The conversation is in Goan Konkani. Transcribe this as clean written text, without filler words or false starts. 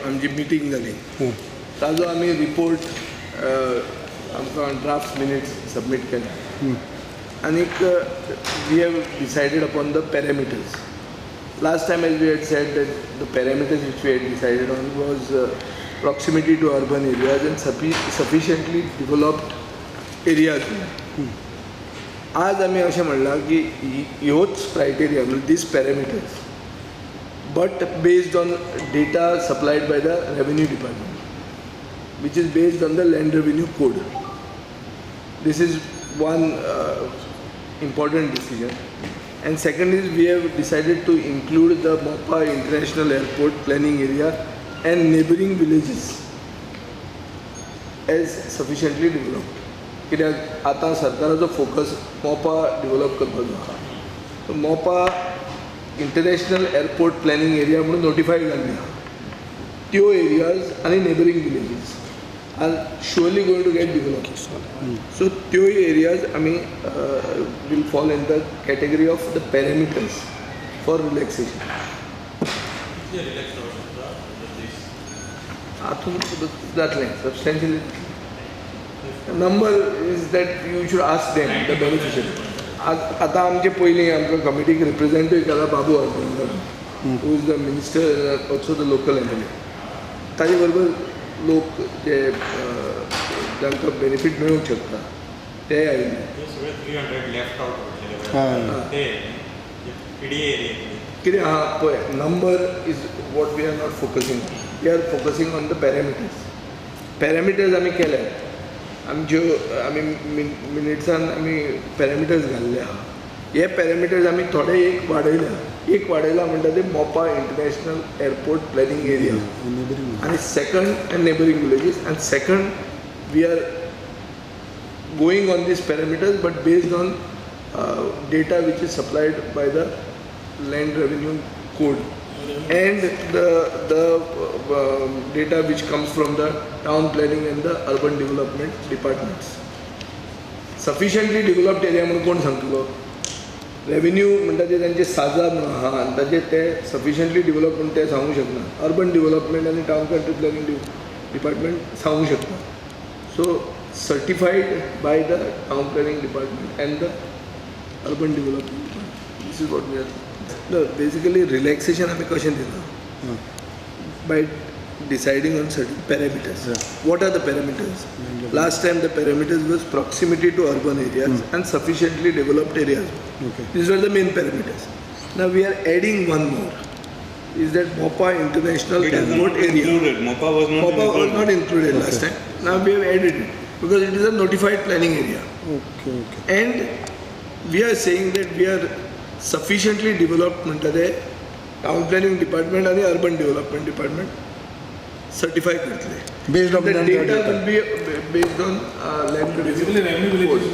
आमची मिटींग जाली, ताजो आमी रिपोर्ट आमकां ड्राफ्ट मिनिट्स सबमीट केले आनीक we have decided upon the parameters. Last time, as we had said, that the parameters which we had decided on was proximity to urban areas and sufficiently developed areas. आज आमी अशें म्हणलां की ह्योच क्रायटेरिया, म्हणजे these parameters, but based on data supplied by the revenue department, which is based on the land revenue code. This is one important decision. And second is, we have decided to include the Mopa International Airport planning area and neighboring villages as sufficiently developed. कित्याक आतां सरकाराचो फोकस मोपा डेव्हलप करपाचो आहा. So Mopa international airport planning area म्हणून नोटिफाय जाल्ली आहा. त्यो एरियाज आनी neighboring villages are surely going to get developed. So त्योय areas आमी will fall in the category of the parameters for relaxation. कितले रिलॅक्स जावं शकता this? हातून जातलें substantially. Number is that you should ask them, the beneficiary. आतां आमचे पयलीं आमकां कमिटीक रिप्रेझेंटूय केला बाबू आरपोणकर, who is the minister, also the local MLA. ताजे बरोबर लोक जे जांकां बेनिफीट मेळूंक शकता ते आयिल्ले. ते सगळे 300 लेफ्ट आउट म्हटलेले ते पीडीए एरिया. कितें आहा पळय, number is what we are not focusing. We are focusing on the parameters. Parameters आमी केले. आमच्यो आमी मिनिट्सान आमी पॅरामिटर्स घाल्ले आहा. हे पॅरामिटर्स आमी थोडे एक वाडयल्या. एक वाडयला म्हणटा ते Mopa international airport planning area आनी second and neighboring villages, and second, we are going on these parameters but based on data which is supplied by the land revenue code and the data which comes from the town planning and the urban development departments. Sufficiently developed area म्हणून कोण सांगतलो? रेव्हेन्यू म्हणटा ते तांचे साजा म्हणून आहा आनी ताजे ते सफिशियंटली डेव्हलप म्हणून ते सांगूंक शकना. अर्बन डेव्हलपमेंट आनी टावन कंट्री प्लॅनिंग डिपार्टमेंट सांगूंक शकता. So certified by the town planning department and the urban development department. This is what we are. No, basically relaxation आमी कशें दिता? By deciding on certain parameters. What are the parameters? Last time the parameters was proximity to urban areas and sufficiently developed areas. These were the main parameters. Now we are adding one more. Is that Mopa International It is Airport not area. included. Mopa was not Mopa was included. Not included last time. Now we have added it because it is a notified planning area. And we are saying that we are sufficiently developed म्हणटा ते town planning department आनी अर्बन डेव्हलपमेंट डिपार्टमेंट सर्टिफाय करतले. Based on The the data data. Will be based on land Basically, revenue revenue villages code.